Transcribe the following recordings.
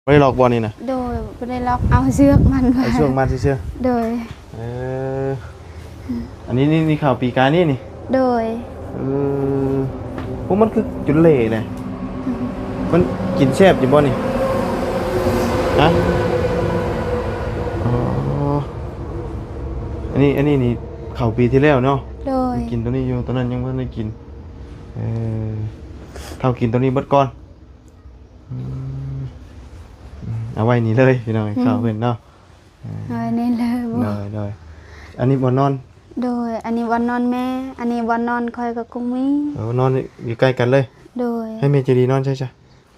ບໍ່ໄດ້ລອກບໍ່ນີ້ນະ? ໂດຍ ບໍ່ໄດ້ລອກ ເອົາເຊືອກມັນ ເອົາເຊືອກມັດຊື່ໆ. ໂດຍ. ເອີ ອັນນີ້ ນີ້ ນີ້ເຂົ້າປີກາຍນີ້ນີ້? ໂດຍ. ເອີ ໂອ້ ມັນຄືຈົນເຫຼະແຫຼະ. ອືມ ມັນກິນແຊບຢູ່ບໍ່ນີ້? ຮະ? ອໍ ອັນນີ້ ອັນນີ້ນີ້ເຂົ້າປີທີ່ແລ້ວເນາະ? ໂດຍ. ກິນຕົວນີ້ຢູ່ ຕົວນັ້ນຍັງບໍ່ທັນໄດ້ກິນ. ເອີ ເຖົ້າກິນຕົວນີ້ເບິດກ່ອນ. ອືມ ເອົາໄວ້ນີ້ເລີຍພີ່ນ້ອງ ອືມ ເຂົ້າເພິ່ນເນາະ. ເອີ ເອົາໄວ້ນີ້ເລີຍ. ໂດຍ ໂດຍ. ອັນນີ້ບ່ອນນອນ? ໂດຍ ອັນນີ້ບ່ອນນອນແມ່ ອັນນີ້ບ່ອນນອນຂ້ອຍກັບກຸງມີ. ເອີ ນອນຢູ່ໃກ້ກັນເລີຍ. ໂດຍ. ໃຫ້ແມ່ໃຈດີນອນໃສຊະ?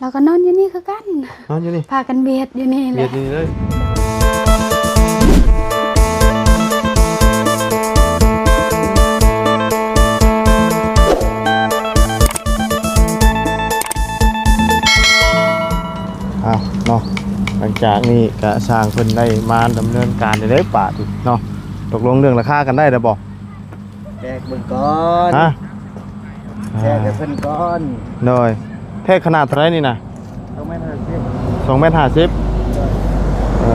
ລາວກໍນອນຢູ່ນີ້ຄືກັນ. ນອນຢູ່ນີ້? ພາກັນບຽດຢູ່ນີ້ແຫຼະ ບຽດຢູ່ນີ້ເລີຍ. ອ້າວ ເນາະ ຫຼັງຈາກນີ້ກະຊ່າງເພິ່ນໄດ້ມາດຳເນີນການໄດ້ເດ້ ບາດນີ້ເນາະ. ຕົກລົງເລື່ອງລາຄາກັນໄດ້ແລ້ວບໍ່? ແທກເບິ່ງກ່ອນ. ຮະ? ແທກໃຫ້ເພິ່ນກ່ອນ. ໂດຍ. ແທກຂະໜາດເທົ່າໃດນີ້ນະ? ສອງແມັດຫ້າສິບ. ສອງແມັດຫ້າສິບ. ໂດຍ. ເອີ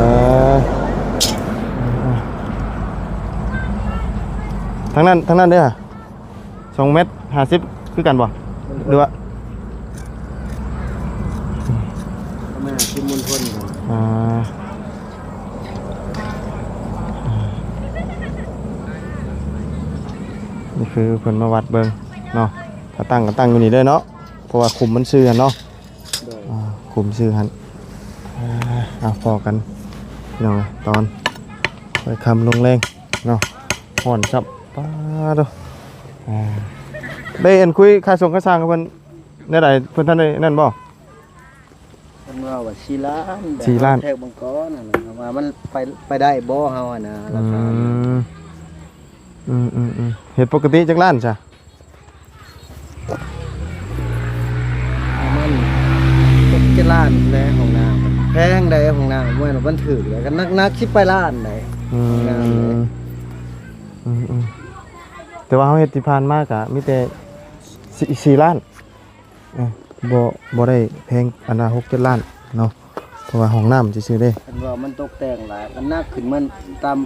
ທາງນັ້ນ ທາງນັ້ນເດ້. ສອງແມັດຫ້າສິບຄືກັນບໍ່? ຫຼືວ່າ ປະມານສິບມູນຄົນ. ອ່າ ນີ້ຄືເພິ່ນມາວັດເບິ່ງເນາະ. ຖ້າຕັ້ງກໍຕັ້ງຢູ່ນີ້ເດີເນາະ ເພາະວ່າຂຸມມັນຊື່ຫັ້ນເນາະ. ໂດຍ. ອ່າ ຂຸມຊື່ຫັ້ນ. ອ່າ ເອົາພໍ້ກັນພີ່ນ້ອງເອີຍ ຕອນຄ່ອຍຄ່ຳລົງແລງເນາະ. ຮ້ອນຊ້ຳ. ປາດໂທ້. ອ່າ ໄດ້ອັນຄຸຍຄ່າສົ່ງຄ່າຊ່າງກັບເພິ່ນແນວໃດ? ເພິ່ນທັນໄດ້ນັ້ນບໍ່? ເພິ່ນເວົ້າວ່າສີ່ລ້ານ. ສີ່ລ້ານ. ແຕ່ເຮົາແທກເບິ່ງກ່ອນຫັ້ນນະ ວ່າມັນໄປ ໄປໄດ້ບໍ່ເຮົາຫັ້ນນະ ລາຄາ. ອືມ ອືມໆໆ. ເຮັດປົກກະຕິຈັກລ້ານຊະ? ປະມານຫົກເຈັດລ້ານແຫຼະ. ຫ້ອງນ້ຳແພງໃດ໋ ຫ້ອງນ້ຳ ບໍ່ແມ່ນວ່າມັນຖືກເດ້ ກໍໜັກໆ ສິບປາຍລ້ານໃດ໋. ອືມ ຫ້ອງນ້ຳເດ້. ອືມໆ. ແຕ່ວ່າເຮົາເຮັດທີ່ຜ່ານມາກະມີແຕ່ສີ່ ສີ່ລ້ານ. ເອີ ບໍ່ ບໍ່ໄດ້ແພງອັນນະ ຫົກເຈັດລ້ານເນາະ ເພາະວ່າຫ້ອງນ້ຳຊື່ໆເດ້. ເພິ່ນວ່າມັນຕົກແຕ່ງຫຼາຍ ມັນໜັກຂຶ້ນ ມັນຕາມ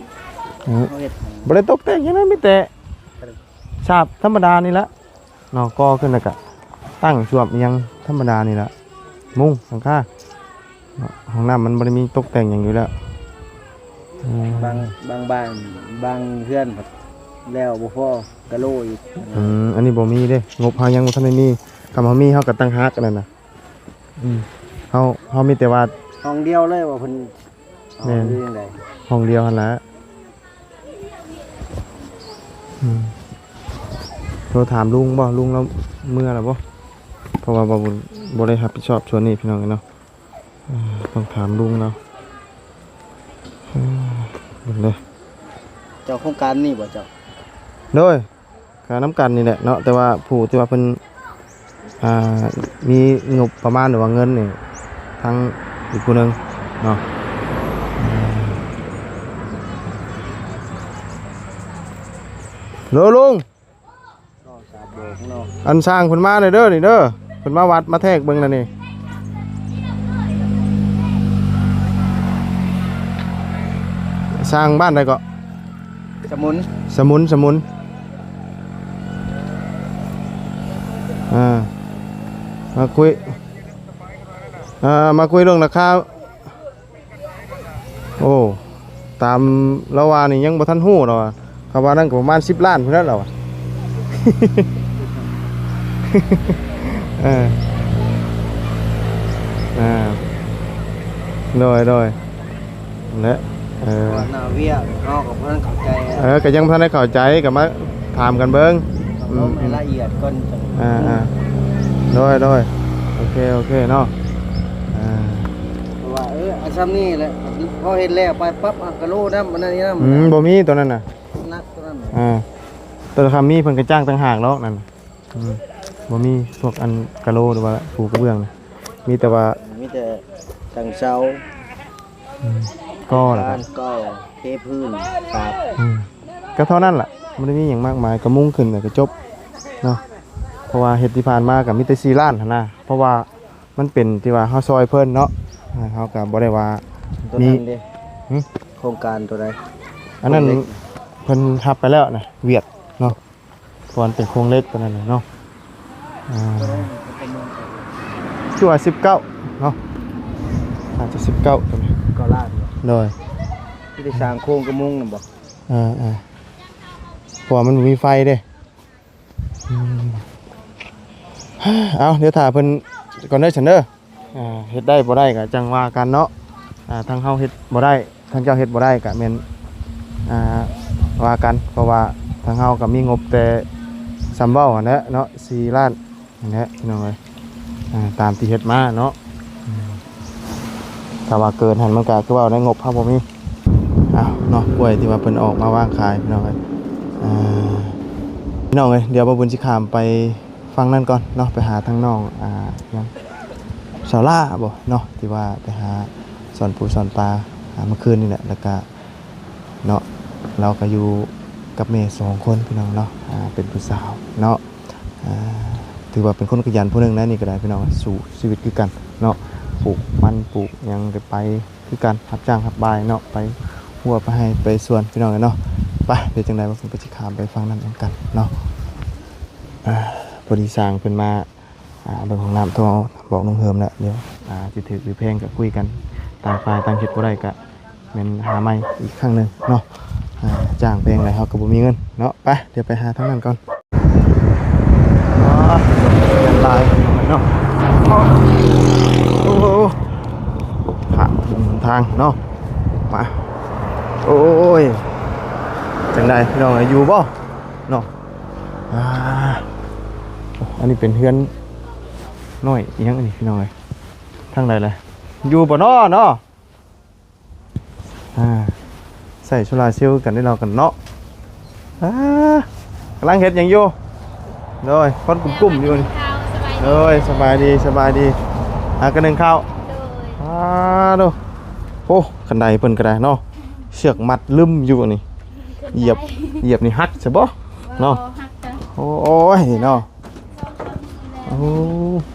ເອີ ເຮົາເຮັດ. ບໍ່ໄດ້ຕົກແຕ່ງຫຍັງນະ ມີແຕ່ສາບທຳມະດານີ້ລະເນາະ ກໍ່ຂຶ້ນແລ້ວກະຕັ້ງສວບອີ່ຫຍັງທຳມະດານີ້ລະ ມຸງຫຼັງຄາເນາະ. ຫ້ອງນ້ຳມັນບໍ່ໄດ້ມີຕົກແຕ່ງຫຍັງຢູ່ແລ້ວ. ເອີ ບາງ ບາງບ້ານ ບາງເຮືອນແລ້ວບໍ່ພໍກະໂລອີກ. ອືມ ອັນນີ້ບໍ່ມີເດ້ ງົບເຮົາຍັງບໍ່ທັນໄດ້ມີ. ຄັນເຮົາມີເຮົາກໍຕ່າງຫາກອັນນັ້ນນະ. ອືມ ເຮົາ ເຮົາມີແຕ່ວ່າຫ້ອງດຽວເລີຍວ່າເພິ່ນ. ແມ່ນ. ຫ້ອງດຽວຫັ້ນລະ. ອືມ ໂທຖາມລຸງບໍ່? ລຸງລາວເມືອແລ້ວບໍ່? ເພາະວ່າບໍ່ ບໍ່ໄດ້ຮັບຜິດຊອບສ່ວນນີ້ພີ່ນ້ອງເອີຍເນາະ. ເອີ ຕ້ອງຖາມລຸງລາວ. ເອີ ເບິ່ງເດີ. ເຈົ້າໂຄງການນີ້ບໍ່ເຈົ້າ? ໂດຍ. ກະນຳກັນນີ້ແຫຼະເນາະ ແຕ່ວ່າຜູ້ທີ່ວ່າເພິ່ນ ອ່າ ມີງົບປະມານ ຫຼືວ່າເງິນນີ້ ທາງອີກຜູ້ໜຶ່ງເນາະ. ໂລ ລຸງ ອັນຊ່າງເພິ່ນມາແລ້ວເດີນີ້ເດີ ເພິ່ນມາວັດມາແທກເບິ່ງແລ້ວນີ້. ຊ່າງບ້ານໃດເກາະ? ສະໝຸນ ສະໝຸນ ສະໝຸນ. ອ່າ ມາຄຸຍ ອ່າ ມາຄຸຍເລື່ອງລາຄາ. ໂອ້ ຕາມລາວວ່ານີ້ຍັງບໍ່ທັນຮູ້ດອກວ່າ ຄຳວ່ານັ້ນກໍປະມານສິບລ້ານພຸ້ນແຫຼະລາວວ່າ. ເອີ ອ່າ ໂດຍ ໂດຍ ແລະ ເອີ ເພາະວ່າໜ້າວຽກເຮົາກໍບໍ່ທັນເຂົ້າໃຈ. ເອີ ກໍຍັງບໍ່ທັນໄດ້ເຂົ້າໃຈ ກໍມາຖາມກັນເບິ່ງ ອືມ ໃຫ້ລະອຽດກ່ອນ. ອ່າໆ ໂດຍ ໂດຍ ໂອເຄ ໂອເຄເນາະ. ອ່າ ເພາະວ່າ ເອີ ອັນຊ່ຳນີ້ແຫຼະ ພໍເຮັດແລ້ວໄປປັບ ອ່ະ ກະໂລນຳ ອັນນັ້ນນີ້ນຳ. ອືມ ບໍ່ມີຕົວນັ້ນນະ ໜັກຕົວນັ້ນ. ອ່າ ແຕ່ຖ້າມີເພິ່ນກໍຈ້າງຕ່າງຫາກດອກນັ້ນ. ອືມ ບໍ່ມີພວກອັນກະໂລ ຫຼືວ່າປູກະເບື້ອງນະ ມີແຕ່ວ່າ ມີແຕ່ຕັ່ງເສົາ ອືມ ກໍແລ້ວກໍ ກໍເທພື້ນ ປາບ. ອືມ ກໍເທົ່ານັ້ນລະ ບໍ່ໄດ້ມີຫຍັງມາກມາຍ ກໍມຸງຂຶ້ນແລ້ວກໍຈົບເນາະ. ເພາະວ່າເຮັດທີ່ຜ່ານມາກໍມີແຕ່ສີ່ລ້ານຫັ້ນນະ ເພາະວ່າ ມັນເປັນທີ່ວ່າເຮົາຊ່ອຍເພິ່ນເນາະ. ເຮົາກໍບໍ່ໄດ້ວ່າ ໂຕນັ້ນເດ້ ມີ ຫຶ? ໂຄງການໂຕໃດ? ອັນນັ້ນ ໂຄງເຫຼັກ ເພິ່ນຮັບໄປແລ້ວນະ ຫວຽດເນາະ ເພາະມັນເປັນໂຄງເຫຼັກໂຕນັ້ນນະເນາະ. ອ່າ ຄືວ່າສິບເກົ້າເນາະ ອາດຈະສິບເກົ້າໂຕນີ້ ເກົ້າລ້ານເນາະ. ໂດຍ ທີ່ໄດ້ສ້າງໂຄງກະມຸງນັ້ນບໍ່? ເອີໆ ເພາະວ່າມັນບໍ່ມີໄຟເດ້. ອືມ ເອົາ ດຽວຖ້າເພິ່ນກ່ອນເດີ ຊັ້ນເດີ. ອ່າ ເຮັດໄດ້ບໍ່ໄດ້ກໍຈັ່ງວ່າກັນເນາະ. ອ່າ ທາງເຮົາເຮັດບໍ່ໄດ້ ທາງເຈົ້າເຮັດບໍ່ໄດ້ກໍແມ່ນ ອ່າ ວ່າກັນ ເພາະວ່າທາງເຮົາກໍມີງົບແຕ່ສ່ຳເວົ້າຫັ້ນແຫຼະເນາະ ສີ່ລ້ານ ນັ້ນແຫຼະພີ່ນ້ອງເອີຍ. ອ່າ ຕາມທີ່ເຮັດມາເນາະ. ອືມ ຖ້າວ່າເກີນຫັ້ນມັນກໍຄືເວົ້າໄດ້ ງົບເຮົາບໍ່ມີ. ເອົາເນາະ ກ້ວຍທີ່ວ່າເພິ່ນອອກມາວາງຂາຍພີ່ນ້ອງເອີຍ. ອ່າ ພີ່ນ້ອງເອີຍ ດຽວບ່າວບຸນຊິຂ້າມໄປຝັ່ງນັ້ນກ່ອນເນາະ ໄປຫາທາງນ້ອງ ອ່າ ຫຍັງ ສາວຫຼ້າບໍເນາະ ທີ່ວ່າໄປຫາສອນປູສອນປາ ອ່າ ເມື່ອຄືນນີ້ແຫຼະ ແລ້ວກະ ເນາະ ລາວກໍຢູ່ກັບແມ່ສອງຄົນພີ່ນ້ອງເນາະ. ອ່າ ເປັນຜູ້ສາວເນາະ. ອ່າ ຖືວ່າເປັນຄົນຂະຫຍັນຜູ້ໜຶ່ງນະ ນີ້ກໍໄດ້ພີ່ນ້ອງ ສູ້ຊີວິດຄືກັນເນາະ. ປູກມັນປູກຫຍັງກໍໄປຄືກັນ ຮັບຈ້າງຮັບບາຍເນາະ ໄປຮົ້ວໄປໄຮ່ໄປສວນພີ່ນ້ອງເອີຍເນາະ. ໄປ ດຽວຈັ່ງໃດເຮົາກໍຊິຂ້າມໄປຝັ່ງນັ້ນນຳກັນເນາະ. ອ່າ ພໍດີຊ່າງເພິ່ນມາ ອ່າ ເບິ່ງຫ້ອງນ້ຳ ໂທບອກນ້ອງເຮີມແລ້ວ ດຽວ ອ່າ ຊິຖືກຫຼືແພງກໍຄຸຍກັນ ຕ່າງຝ່າຍຕ່າງເຮັດບໍ່ໄດ້ກໍ ແມ່ນຫາໃໝ່ອີກຄັ້ງໜຶ່ງເນາະ. ອ່າ ຈ້າງແພງໃດເຮົາກໍບໍ່ມີເງິນເນາະ. ໄປ ດຽວໄປຫາທາງນັ້ນກ່ອນ. ອ່າ ແມ່ນຫຼາຍເນາະ. ໂອ້ໂຫ ພະນຳທາງເນາະ. ມາ ໂອ້ຍ ຈັ່ງໃດພີ່ນ້ອງເອີຍ ຢູ່ບໍ່ເນາະ? ອ່າ ອັນນີ້ເປັນເຮືອນນ້ອຍອີ່ຫຍັງອັນນີ້ພີ່ນ້ອງເອີຍ. ທາງໃດລະ ຢູ່ບໍ່ເນາະເນາະ? ອ່າ ໃຊ້ໂຊລາເຊວຄືກັນໄດ໋ເນາະ ກັນເນາະ. ອ່າ ກຳລັງເຮັດຫຍັງຢູ່? ໂດຍ ຄວັນກຸ້ມໆຢູ່ນີ້. ໂດຍ ສະບາຍດີ ສະບາຍດີ. ອ່າ ກະໜຶ້ງເຂົ້າ. ໂດຍ ອ່າ ໂດ ໂອ້ ຄັນໄດເພິ່ນກໍໄດ້ເນາະ ເຊືອກມັດລຶ້ມຢູ່ນີ້. ຢຽບ ຢຽບນີ້ຫັກຊະບໍ່ເນາະ? ໂອ້ຍເນາະ. ໂອ້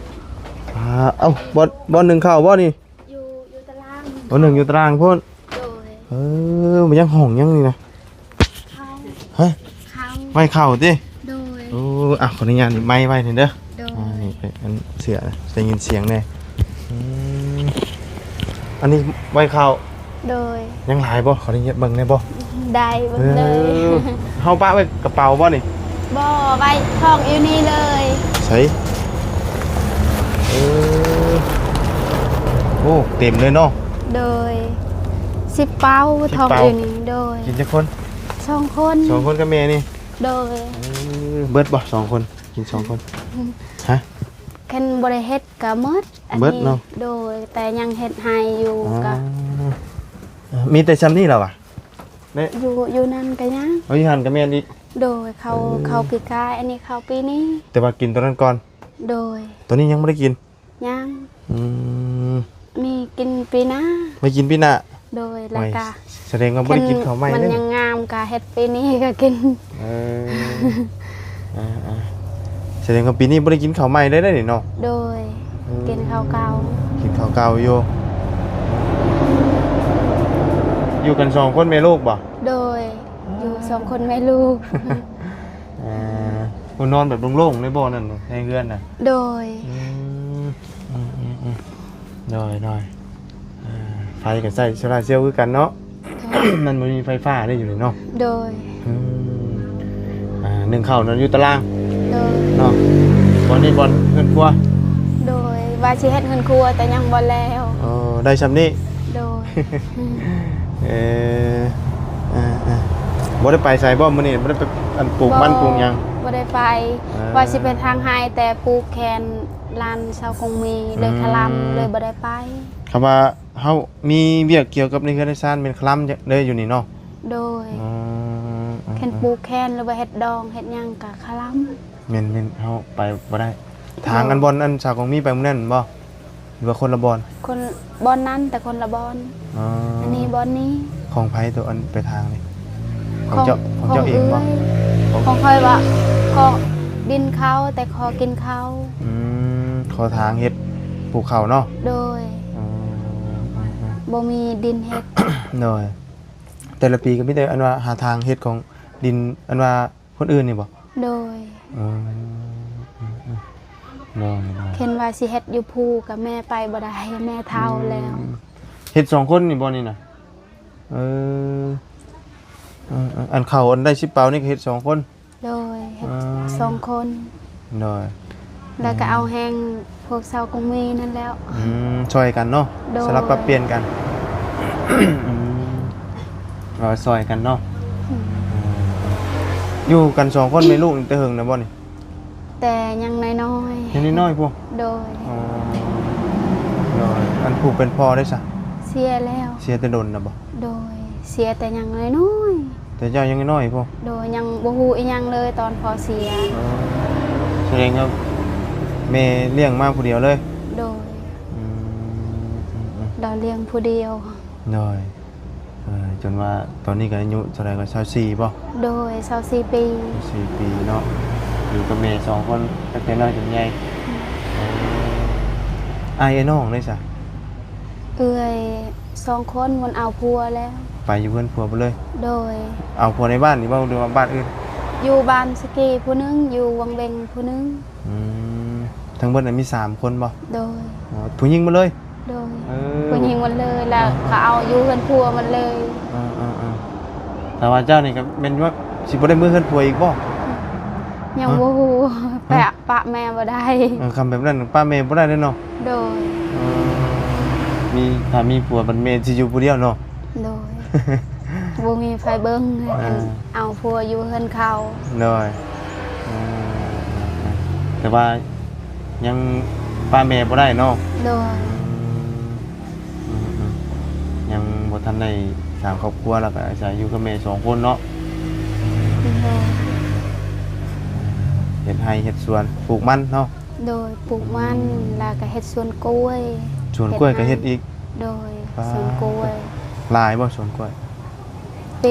ອ່າ ເອົ້າ ບ່ອນ ບ່ອນໜຶ້ງເຂົ້າບໍ່ນີ້? ຢູ່ ຢູ່ຕາລາງ. ໂອ້ ໜຶ້ງຢູ່ຕາລາງພຸ້ນ. ໂດຍ ເອີ ມັນຍັງຫ້ອງຫຍັງນີ້ນະ? ເຂົ້າ. ຮະ? ເຂົ້າ. ໄວ້ເຂົ້າຕິ? ໂດຍ ໂອ້ ອ່ະ ຂໍອະນຸຍາດນີ້ໄມໄວ້ນີ້ເດີ. ໂດຍ ອ່າ ນີ້ເປັນອັນເສື້ອ ໄດ້ຍິນສຽງແດ່. ອືມ ອັນນີ້ໄວ້ເຂົ້າ. ໂດຍ ຍັງຫຼາຍບໍ່? ຂໍອະນຸຍາດເບິ່ງໄດ້ບໍ່? ໄດ້ ເບິ່ງເລີຍ. ເອີ ເຮົາປະໄວ້ກະເປົາບໍ່ນີ້? ບໍ່ ໄວ້ທ້ອງຢູ່ນີ້ເລີຍ. ໃສ? ເອີ ໂອ້ ເຕັມເລີຍເນາະ. ໂດຍ ສິບເປົາ ສິບເປົາ ທ້ອງຢູ່ນີ້. ໂດຍ ກິນຈັກຄົນ? ສອງຄົນ. ສອງຄົນກັບແມ່ນີ້? ໂດຍ ເອີ ເບິດບໍ່ ສອງຄົນ? ກິນສອງຄົນ. ຮະ? ຄັນບໍ່ໄດ້ເຮັດກະໝົດ. ເບິດເນາະ. ໂດຍ ແຕ່ຍັງເຮັດໃຫ້ຢູ່. ອໍ ກະ ເອີ ມີແຕ່ຊ່ຳນີ້ລະຫວາ? ແມ່ ຢູ່ ຢູ່ນັ້ນກະຍັງ. ເອົາ ຢູ່ຫັ້ນກະແມ່ນອີກ. ໂດຍ ເຂົ້າ ເອີ ເຂົ້າປີກາຍ ອັນນີ້ເຂົ້າປີນີ້. ແຕ່ວ່າກິນໂຕນັ້ນກ່ອນ. ໂດຍ ໂຕນີ້ຍັງບໍ່ໄດ້ກິນ? ຍັງ. ອືມ ມີກິນປີໜ້າ. ໄວ້ກິນປີໜ້າ. ໂດຍ ແລ້ວກະ ສະແດງວ່າບໍ່ໄດ້ກິນເຂົ້າໃໝ່ເດ້. ມັນຍັງງາມກະເຮັດປີນີ້ກະກິນ. ເອີ ອ່າໆ ສະແດງວ່າປີນີ້ບໍ່ໄດ້ກິນເຂົ້າໃໝ່ເລີຍເດ້ນີ້ເນາະ. ໂດຍ ອືມ ກິນເຂົ້າເກົ່າ. ກິນເຂົ້າເກົ່າຢູ່. ຢູ່ກັນສອງຄົນແມ່ລູກບໍ່? ໂດຍ ຢູ່ສອງຄົນແມ່ລູກ. ອ່າ ໂອ້ ນອນແບບໂລ່ງໆເລີຍບໍ່ນັ້ນ ໃນເຮືອນນະ? ໂດຍ ອືມ ອືມໆໆ ໂດຍໆ. ອ່າ ໄຟກໍໃຊ້ໂຊລາເຊວຄືກັນເນາະ. ໂດຍ ມັນບໍ່ມີໄຟຟ້າໄດ້ຢູ່ນີ້ເນາະ. ໂດຍ ອືມ ອ່າ ໜຶ້ງເຂົ້ານອນຢູ່ຕາລາງ. ໂດຍ ເນາະ. ບ່ອນນີ້ບ່ອນເຮືອນຄົວ? ໂດຍ ວ່າຊິເຮັດເຮືອນຄົວແຕ່ຍັງບໍ່ແລ້ວ. ອໍ ໄດ້ຊ່ຳນີ້. ໂດຍ ເອີ ອ່າໆ ບໍ່ໄດ້ໄປໃສບໍ່ມື້ນີ້? ບໍ່ໄດ້ໄປ ອັນ ປູກມັນ ບໍ່ ປູກຫຍັງ? ບໍ່ໄດ້ໄປ. ອ່າ ວ່າຊິໄປທາງໄຮ່ ແຕ່ປູກແຄນ ຫຼານສາວຄົງມີ ເລີຍຄະລຳ ອືມ ເລີຍບໍ່ໄດ້ໄປ. ຄຳວ່າເຮົາມີວຽກກ່ຽວກັບໃນເຮືອນໃນຊານແມ່ນຄະລຳເລີຍຢູ່ນີ້ເນາະ? ໂດຍ ອືມ ແຄນປູກແຄນ ຫຼືວ່າເຮັດດອງເຮັດຫຍັງກະຄະລຳ. ແມ່ນໆ ເຮົາໄປບໍ່ໄດ້. ທາງ ໂດຍ ອັນບ່ອນອັນສາວຄົງມີໄປມື້ນັ້ນແມ່ນບໍ່? ຫຼືວ່າຄົນລະບ່ອນ? ຄົນ ບ່ອນນັ້ນແຕ່ຄົນລະບ່ອນ. ອໍ ອັນນີ້ບ່ອນນີ້. ຂອງໃຜໂຕອັນໄປທາງນີ້? ຂອງເຈົ້າ ຂອງເຈົ້າເອງບໍ່? ຂອງເອື້ອຍ ຂອງ ຂອງຂ້ອຍວ່າ ຂໍດິນເຂົາ ແຕ່ຂໍກິນເຂົາ. ອືມ ຂໍທາງເຮັດປູກເຂົ້າເນາະ? ໂດຍ ອໍ ບໍ່ມີດິນເຮັດ. ໂດຍ ແຕ່ລະປີກໍມີແຕ່ອັນວ່າຫາທາງເຮັດຂອງດິນ ອັນວ່າຄົນອື່ນນີ້ບໍ່? ໂດຍ. ເອີ ໂດຍໆ ຄັນວ່າຊິເຮັດຢູ່ພູກໍແມ່ໄປບໍ່ໄດ້ ແມ່ເຖົ້າແລ້ວ. ອືມ ເຮັດສອງຄົນນີ້ບໍ່ນີ້ນະ? ເອີ ເອີໆ ອັນເຂົ້າອັນໄດ້ສິບເປົານີ້ກໍເຮັດສອງຄົນ? ໂດຍ ເຮັດ ອ່າ ສອງຄົນ. ໂດຍ ແລ້ວກໍເອົາແຮງພວກຊາວກົງມີນັ້ນແລ້ວ. ອືມ ຊ່ອຍກັນເນາະ. ໂດຍ ສະຫຼັບປັບປ່ຽນກັນ. ອືມ ເອົາຊ່ອຍກັນເນາະ. ອືມ ເອີ ຢູ່ກັນສອງຄົນແມ່ລູກນີ້ແຕ່ເຫິງແລ້ວບໍ່ນີ້? ແຕ່ຍັງນ້ອຍໆ. ຍັງນ້ອຍໆພຸ້ນ? ໂດຍ. ອໍ ໂດຍ. ອັນຜູ້ເປັນພໍ່ເດ້ຊະ? ເສຍແລ້ວ. ເສຍແຕ່ດົນແລ້ວບໍ່? ໂດຍ ເສຍແຕ່ຍັງນ້ອຍໆ. ແຕ່ເຈົ້າຍັງນ້ອຍໆພຸ້ນ? ໂດຍ ຍັງບໍ່ຮູ້ອີ່ຫຍັງເລີຍຕອນພໍ່ເສຍ. ອໍ ສະແດງວ່າແມ່ລ້ຽງມາຜູ້ດຽວເລີຍ? ໂດຍ. ອືມ ລາວລ້ຽງຜູ້ດຽວ. ໂດຍ. ເອີ ຈົນວ່າຕອນນີ້ກໍອາຍຸເທົ່າໃດກໍ ຊາວສີ່ບໍ່? ໂດຍ ຊາວສີ່ປີ. ຊາວສີ່ປີເນາະ. ຢູ່ກັບແມ່ສອງຄົນຕັ້ງແຕ່ນ້ອຍຈົນໃຫຍ່. ອືມ ເອີ ອ້າຍ ເອື້ອຍ ນ້ອງເດ້ຊະ? ເອື້ອຍສອງຄົນມັນເອົາຜົວແລ້ວ. ໄປຢູ່ເຮືອນຜົວເບິດເລີຍ? ໂດຍ. ເອົາຜົວໃນບ້ານນີ້ບໍ່ ຫຼືວ່າບ້ານອື່ນ? ຢູ່ບ້ານສະກີຜູ້ໜຶ່ງ ຢູ່ວັງເວັງຜູ້ໜຶ່ງ. ອືມ ທັງເບິດນັ້ນມີສາມຄົນບໍ່? ໂດຍ. ອໍ ຜູ້ຍິງໝົດເລີຍ? ໂດຍ. ເອີ ຜູ້ຍິງໝົດເລີຍ ແລ້ວ ເອີໆ ກໍເອົາຢູ່ເຮືອນຜົວໝົດເລີຍ. ເອີໆໆ ແຕ່ວ່າເຈົ້ານີ້ກໍແມ່ນວ່າຊິບໍ່ໄດ້ເມືອເຮືອນຜົວອີກບໍ່? ຍັງ ຮະ? ບໍ່ຮູ້ ຮະ? ປະ ປະແມ່ບໍ່ໄດ້. ເອີ ຄຳແບບນັ້ນປະແມ່ບໍ່ໄດ້ເດ້ເນາະ. ໂດຍ. ເອີ ມີ ຖ້າມີຜົວບັດແມ່ຊິຢູ່ຜູ້ດຽວເນາະ. ໂດຍ. ບໍ່ມີໃຜເບິ່ງ ເອີ ເອົາຜົວຢູ່ເຮືອນເຂົາ. ໂດຍ. ເອີ ແຕ່ວ່າຍັງປະແມ່ບໍ່ໄດ້ເນາະ. ໂດຍ. ອືມ ອືມ ອືມ ຍັງບໍ່ທັນໄດ້ສ້າງຄອບຄົວ ແລ້ວກໍອາໄສຢູ່ກັບແມ່ສອງຄົນເນາະ. ໂດຍ. ເຮັດໄຮ່ເຮັດສວນ ປູກມັນເນາະ. ໂດຍ. ປູກມັນ ອືມ ແລ້ວກໍເຮັດສວນກ້ວຍ. ສວນກ້ວຍກໍເຮັດອີກ? ໂດຍ. ປາ ສວນກ້ວຍ. ຫຼາຍບໍ່ສວນກ້ວຍ? ເປ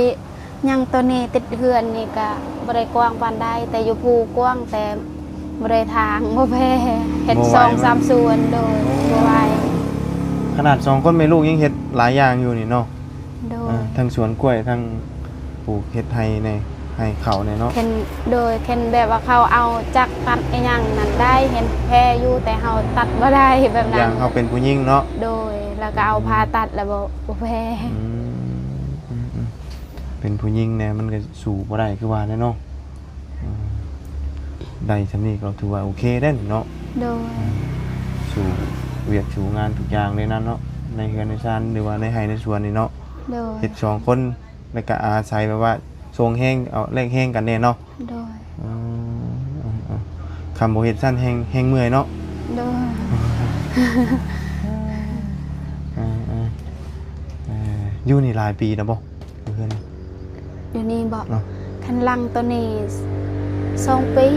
ຍັງ ຕອນນີ້ຕິດເຮືອນນີ້ກະບໍ່ໄດ້ກວ້າງປານໃດ ແຕ່ຢູ່ພູກວ້າງ ແຕ່ບໍ່ໄດ້ຖາງ ບໍ່ແຜ່ ເຮັດ ບໍ່ໄຫວ ສອງສາມສວນ. ໂດຍ. ບໍ່ໄຫວ. ຂະໜາດສອງຄົນແມ່ລູກຍັງເຮັດຫຼາຍຢ່າງຢູ່ນີ້ເນາະ. ໂດຍ. ເອີ ທັງສວນກ້ວຍ ທັງປູກເຮັດໄຮ່ແດ່ ໄຮ່ເຂົ້າແດ່ເນາະ. ຄັນ ໂດຍ ຄັນແບບວ່າເຂົາເອົາຈັກຕັດອີ່ຫຍັງນັ້ນໄດ້ ເຮັດແຜ່ຢູ່ ແຕ່ເຮົາຕັດບໍ່ໄດ້ແບບນັ້ນ. ຢ່າງເຮົາເປັນຜູ້ຍິງເນາະ. ໂດຍ. ແລ້ວກໍເອົາ ອືມ ຜ່າຕັດແລ້ວບໍ່ ບໍ່ແຜ່. ອືມ ອືມ ອືມ ເປັນຜູ້ຍິງແດ່ ມັນກໍສູ້ບໍ່ໄດ້ຄືວ່າແຫຼະເນາະ. ອືມ ໄດ້ສ່ຳນີ້ກໍຖືວ່າໂອເຄແລ້ວເນາະ. ໂດຍ. ອືມ ສູ້ວຽກສູ້ງານທຸກຢ່າງເລີຍນັ້ນເນາະ ໃນເຮືອນໃນຊານ ຫຼືວ່າໃນໄຮ່ໃນສວນນີ້ເນາະ. ໂດຍ. ເຮັດສອງຄົນ ແລ້ວກໍອາໄສແບບວ່າສົ່ງແຮງ ເອົາແລກແຮງກັນແດ່ເນາະ. ໂດຍ. ອືມ ເອີ ເອີ ຄັນບໍ່ເຮັດຊັ້ນແຮງ ແຮງເມື່ອຍເນາະ. ໂດຍ. ເອີ ເອີ ເອີ ຢູ່ນີ້ຫຼາຍປີແລ້ວບໍ່? ຢູ່ເຮືອນນີ້ ຢູ່ນີ້ບໍ? ເນາະ ຄັນຫຼັງໂຕນີ້ສອງປີ.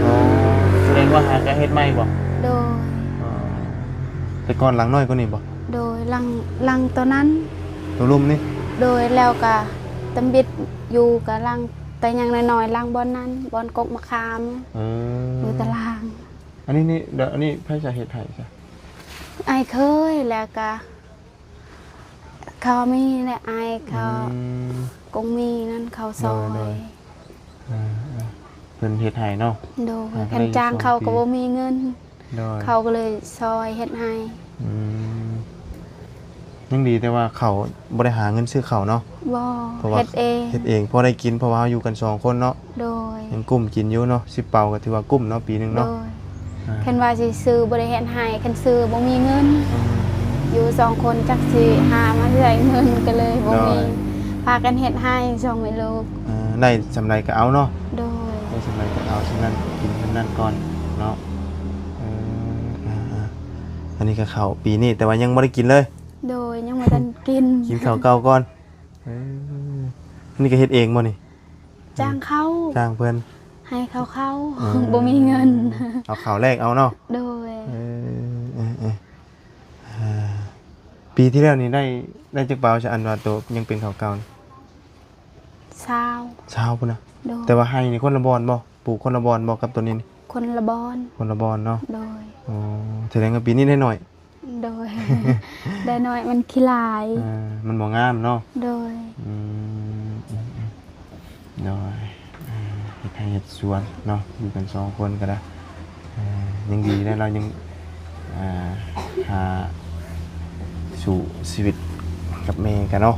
ອໍ ສະແດງວ່າຫາກະເຮັດໃໝ່ບໍ? ໂດຍ. ອໍ ແຕ່ກ່ອນຫຼັງນ້ອຍກວ່ານີ້ບໍ? ໂດຍ ຫຼັງ ຫຼັງໂຕນັ້ນ ໂຕລຸ່ມນີ້? ໂດຍ. ແລ້ວກະຕຳບິດຢູ່ກະຫຼັງ ແຕ່ຍັງນ້ອຍໆ ຫຼັງບ່ອນນັ້ນ ບ່ອນກົກມະຂາມ. ເອີ ຢູ່ຕາລາງ. ອັນນີ້ນີ້ ດຽວ ອັນນີ້ໃຜຈະເຮັດໃຫ້ຊະ? ອ້າຍເຂີຍ ແລ້ວກະ ເຂົາມີແຫຼະ ອ້າຍເຂົາ ອືມ ກົງມີນັ້ນເຂົາຊ່ອຍ. ໂດຍ ໂດຍ. ເອີ ເອີ ເພິ່ນເຮັດໃຫ້ເນາະ. ໂດຍ. ຫາກໍໄດ້ ຄັນຈ້າງເຂົາກໍບໍ່ມີເງິນ. ໂດຍ. ເຂົາກໍເລີຍຊ່ອຍເຮັດໃຫ້. ອືມ ຍັງດີແຕ່ວ່າເຂົາບໍ່ໄດ້ຫາເງິນຊື້ເຂົ້າເນາະ. ບໍ່ ເຮັດເອງ ເຮັດເອງ ພໍໄດ້ກິນ ເພາະວ່າເຮົາຢູ່ກັນສອງຄົນເນາະ. ໂດຍ. ຍັງກຸ້ມກິນຢູ່ເນາະ ສິບເປົາກໍຖືວ່າກຸ້ມເນາະ ປີໜຶ່ງເນາະ. ໂດຍ. ອ່າ ຄັນວ່າຊິຊື້ບໍ່ໄດ້ເຮັດໃຫ້ ຄັນຊື້ບໍ່ມີເງິນ. ອືມ ຢູ່ສອງຄົນຈັກຊິຫາມາໃສເງິນ ກໍເລີຍບໍ່ມີ. ໂດຍ. ພາກັນເຮັດໃຫ້ສອງແມ່ລູກ. ເອີ ໄດ້ສ່ຳໃດກໍເອົາເນາະ. ໂດຍ. ໄດ້ສ່ຳໃດກໍເອົາສ່ຳນັ້ນ ກິນສ່ຳນັ້ນກ່ອນເນາະ. ເອີ ອ່າໆ ອັນນີ້ກໍເຂົ້າປີນີ້ ແຕ່ວ່າຍັງບໍ່ໄດ້ກິນເລີຍ. ໂດຍ. ຍັງບໍ່ທັນກິນ ກິນເຂົ້າເກົ່າກ່ອນ. ເອີ ອັນນີ້ກໍເຮັດເອງບໍ່ນີ້? ຈ້າງເຂົາ ຈ້າງເພິ່ນ ໃຫ້ເຂົາເຂົ້າ. ເອີ ບໍ່ມີເງິນ ເອົາເຂົ້າແລກເອົາເນາະ. ໂດຍ. ເອີ ເອີ ເອີ ເອີ ອ່າ ປີທີ່ແລ້ວນີ້ໄດ້ ໄດ້ຈັກເປົາຊະ ອັນວ່າໂຕຍັງເປັນເຂົ້າເກົ່ານີ້? ຊາວ ຊາວພຸ້ນນະ. ໂດຍ. ແຕ່ວ່າໄຮ່ນີ້ຄົນລະບ່ອນບໍ່? ປູກຄົນລະບ່ອນບໍ່ກັບໂຕນີ້ນີ້? ຄົນລະບ່ອນ. ຄົນລະບ່ອນເນາະ. ໂດຍ. ອໍ ສະແດງວ່າປີນີ້ໄດ້ໜ້ອຍ. ໂດຍ ໄດ້ນ້ອຍມັນຂີ້ລ້າຍ ເອີ ມັນບໍ່ງາມເນາະ ໂດຍ ອືມ ອືມ ອືມ ໂດຍ ເອີ ເຮັດໄຮ່ເຮັດສວນເນາະ ຢູ່ກັນສອງຄົນກໍໄດ້ ເອີ ຍັງດີແລ້ວ ລາວຍັງ ອ່າ ຫາ ສູ້ຊີວິດກັບແມ່ກັນເນາະ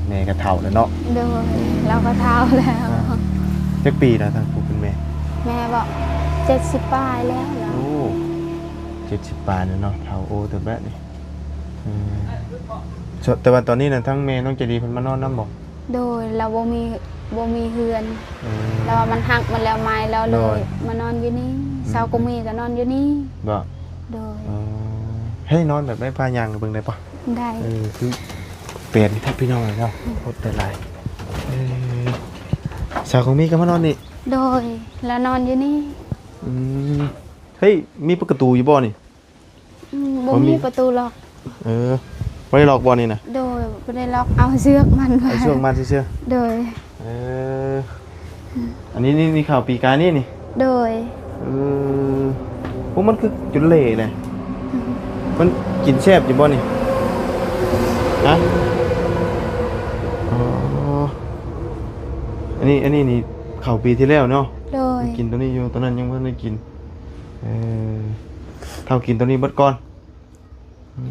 ແມ່ກໍເຖົ້າແລ້ວເນາະ ໂດຍ ລາວກໍເຖົ້າແລ້ວ ອ່າ ຈັກປີແລ້ວທາງຜູ້ເປັນແມ່? ແມ່ບໍ ເຈັດສິບປາຍແລ້ວລະ ໂອ້ ເຈັດສິບປາຍແລ້ວເນາະ ເຖົ້າໂອເຕີບແລ້ວນີ້ ອືມ ແຕ່ວ່າຕອນນີ້ນະ ທາງແມ່ນ້ອງໃຈດີເພິ່ນມານອນນຳບໍ? ໂດຍ ລາວບໍ່ມີ ບໍ່ມີເຮືອນ ອືມ ລາວວ່າມັນຫັກໝົດແລ້ວ ໄມ້ລາວເລີຍ ໂດຍ ມານອນຢູ່ນີ້ ອືມ ຊາວກະມີກໍນອນຢູ່ນີ້ ບໍ? ໂດຍ ເອີ ໃຫ້ນອນແບບໃດ ພາຍ່າງໄປເບິ່ງໄດ້ປະ? ໄດ້ ເອີ ຄືແປນແທ້ພີ່ນ້ອງເນາະ ໂຄດແຕ່ຫຼາຍ ເອີ ຊາວກະມີກໍມານອນນີ້ ໂດຍ ລາວນອນຢູ່ນີ້ ອືມ ເຮີ້ຍ ມີປະຕູຢູ່ບໍ່ນີ້? ອືມ ບໍ່ມີ ບໍ່ມີປະຕູລັອກ ເອີ ບໍ່ໄດ້ລັອກບໍ່ນີ້ນະ? ໂດຍ ບໍ່ໄດ້ລັອກ ເອົາເຊືອກມັດໄວ້ ເອົາເຊືອກມັດຊື່ໆ ໂດຍ ເອີ ອັນນີ້ ນີ້ ນີ້ເຂົ້າປີກາຍນີ້ນີ້ ໂດຍ ເອີ ໂອ້ ມັນຄືຈົນເຫຼະແຫຼະ ອືມ ມັນກິນແຊບຢູ່ບໍ່ນີ້? ຮະ ອໍ ອັນນີ້ ອັນນີ້ນີ້ເຂົ້າປີທີ່ແລ້ວເນາະ ໂດຍ ກິນໂຕນີ້ຢູ່ ໂຕນັ້ນຍັງບໍ່ທັນໄດ້ກິນ ເອີ ເຖົ້າກິນໂຕນີ້ເບິດກ່ອນ ອື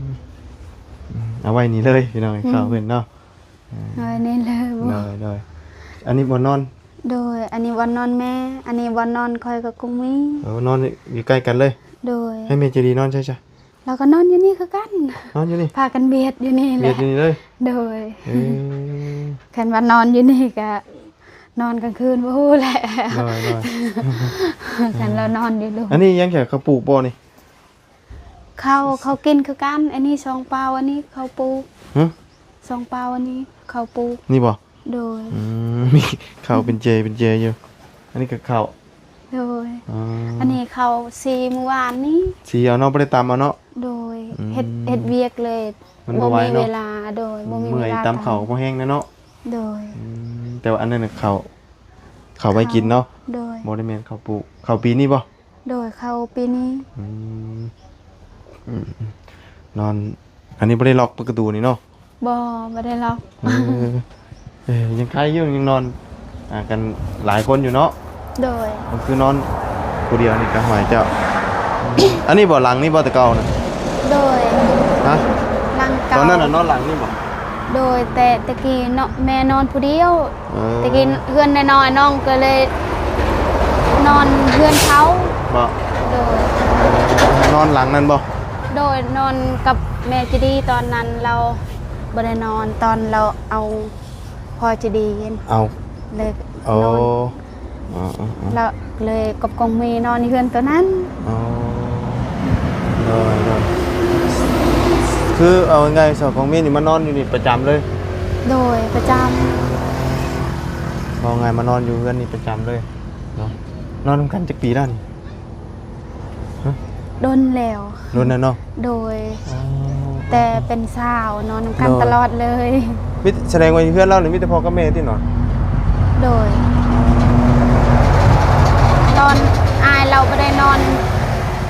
ມ ເອົາໄວ້ນີ້ເລີຍພີ່ນ້ອງ ອືມ ເຂົ້າເພິ່ນເນາະ ເອີ ເອົາໄວ້ນີ້ເລີຍ ໂດຍ ໂດຍ ອັນນີ້ບ່ອນນອນ ໂດຍ ອັນນີ້ບ່ອນນອນແມ່ ອັນນີ້ບ່ອນນອນຂ້ອຍກັບກົງມີ ເອີ ນອນຢູ່ໃກ້ກັນເລີຍ ໂດຍ ໃຫ້ແມ່ໃຈດີນອນໃສຊະ? ລາວກໍນອນຢູ່ນີ້ຄືກັນ ນອນຢູ່ນີ້ ພາກັນບຽດຢູ່ນີ້ແຫຼະ ບຽດຢູ່ນີ້ເລີຍ ໂດຍ ເອີ ຄັນວ່ານອນຢູ່ນີ້ກໍນອນກາງຄືນບໍ່ຮູ້ແຫຼະ ໂດຍ ໂດຍ ຄັນລາວນອນຢູ່ລຸ່ມ ອັນນີ້ຍັງແຄ່ເຂົາປູກບໍ່ນີ້? ເຂົາ ເຂົາກິນຄືກັນ ອັນນີ້ສອງເປົາ ອັນນີ້ເຂົາປູກ ຮະ ສອງເປົາ ອັນນີ້ເຂົາປູກ ນີ້ບໍ່? ໂດຍ ອືມ ມີເຂົ້າເປັນເຈເປັນເຈຢູ່ ອັນນີ້ກໍເຂົ້າ ໂດຍ ອໍ ອັນນີ້ເຂົ້າສີມື້ວານນີ້ ສີເອົາເນາະ ບໍ່ໄດ້ຕຳເອົາເນາະ ໂດຍ ອືມ ເຮັດ ເຮັດວຽກເລີຍ ມັນບໍ່ໄຫວເນາະ ບໍ່ມີເວລາ ໂດຍ ບໍ່ມີເວລາ ເມື່ອຍຕຳເຂົ້າບໍ່ແຮງແລ້ວເນາະ ໂດຍ ອືມ ແຕ່ວ່າອັນນັ້ນນະເຂົ້າ ເຂົ້າໄວ້ກິນເນາະ ໂດຍ ບໍ່ໄດ້ແມ່ນເຂົ້າປູກ ເຂົ້າປີນີ້ບໍ່? ໂດຍ ເຂົ້າປີນີ້ ອືມ ອືມ ນອນ ອັນນີ້ບໍ່ໄດ້ລັອກປະຕູນີ້ເນາະ? ບໍ່ ບໍ່ໄດ້ລັອກ ເອີ ເອີ ຍັງໄຄຢູ່ ຍັງນອນ ອ່າ ກັນຫຼາຍຄົນຢູ່ເນາະ ໂດຍ ກໍຄືນອນຜູ້ດຽວນີ້ກໍຫວຍເຈົ້າ ອັນນີ້ບໍ່ ຫຼັງນີ້ບໍ່ ແຕ່ເກົ່ານະ? ໂດຍ ຮະ ຫຼັງເກົ່າ ຕອນນັ້ນນະນອນຫຼັງນີ້ບໍ່? ໂດຍ ແຕ່ແຕ່ກີ້ເນາະ ແມ່ນອນຜູ້ດຽວ ເອີ ແຕ່ກີ້ເຮືອນນ້ອຍໆ ນ້ອງກໍເລີຍນອນເຮືອນເຂົາ ບໍ່ ໂດຍ ນອນຫຼັງນັ້ນບໍ່? ໂດຍ ນອນກັບແມ່ໃຈດີ ຕອນນັ້ນລາວບໍ່ໄດ້ນອນ ຕອນລາວເອົາພໍ່ໃຈດີ ເອົາ ເລີຍ ໂອ້ ນອນ ອໍໆໆ ລະເລີຍກັບກອງມີນອນຢູ່ເຮືອນໂຕນັ້ນ ອໍ ໂດຍໆ ຄືເອົາງ່າຍໆ ສາວກອງມີນີ້ມານອນຢູ່ນີ້ປະຈຳເລີຍ ໂດຍ ປະຈຳ ເວົ້າງ່າຍມານອນຢູ່ເຮືອນນີ້ປະຈຳເລີຍເນາະ ນອນນຳກັນຈັກປີແລ້ວນີ້? ຮະ ດົນແລ້ວ ດົນແລ້ວເນາະ ໂດຍ ອໍ ແຕ່ເປັນສາວນອນນຳກັນ ໂດຍ ຕະຫຼອດເລີຍ ມີ ສະແດງວ່າຢູ່ເຮືອນລາວນີ້ມີແຕ່ພໍ່ກັບແມ່ຕິນອນ? ໂດຍ ຕອນອ້າຍລາວບໍ່ໄດ້ນອນ